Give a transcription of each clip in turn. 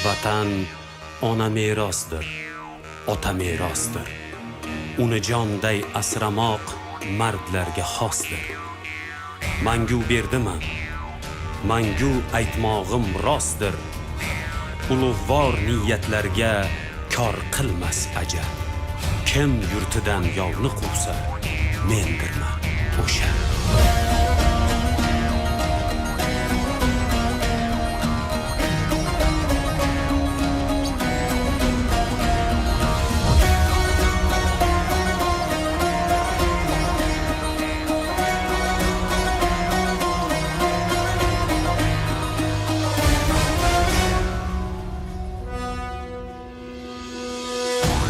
Vatan ona merosdir, ota merosdir. Uni jonday asramoq mardlarga xosdir. Mangu berdiman, mangu aytmog'im rostdir. Ulug'vor niyatlarga kor qilmas ajal. Kim yurtidan yovni quvsa, mendirman o'sha.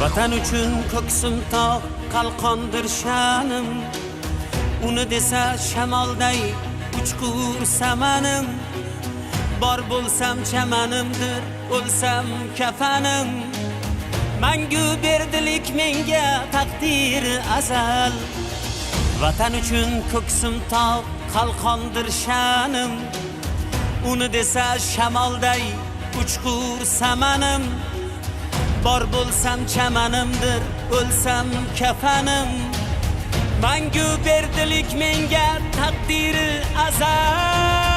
Vatan uchun ko'ksim tog', qalqondir sha'nim. Uni desa shamolday uchqur samanim. Bor bo'lsam chamanimdir, o'lsam kafanim. Mangu berdilik menga taqdir azal. Vatan uchun ko'ksim tog', qalqondir sha'nim. Uni desa shamolday uchqur samanim. Bor bo'lsam chamanimdir, o'lsam kafanim. Mangu berdilik menga taqdiri azal.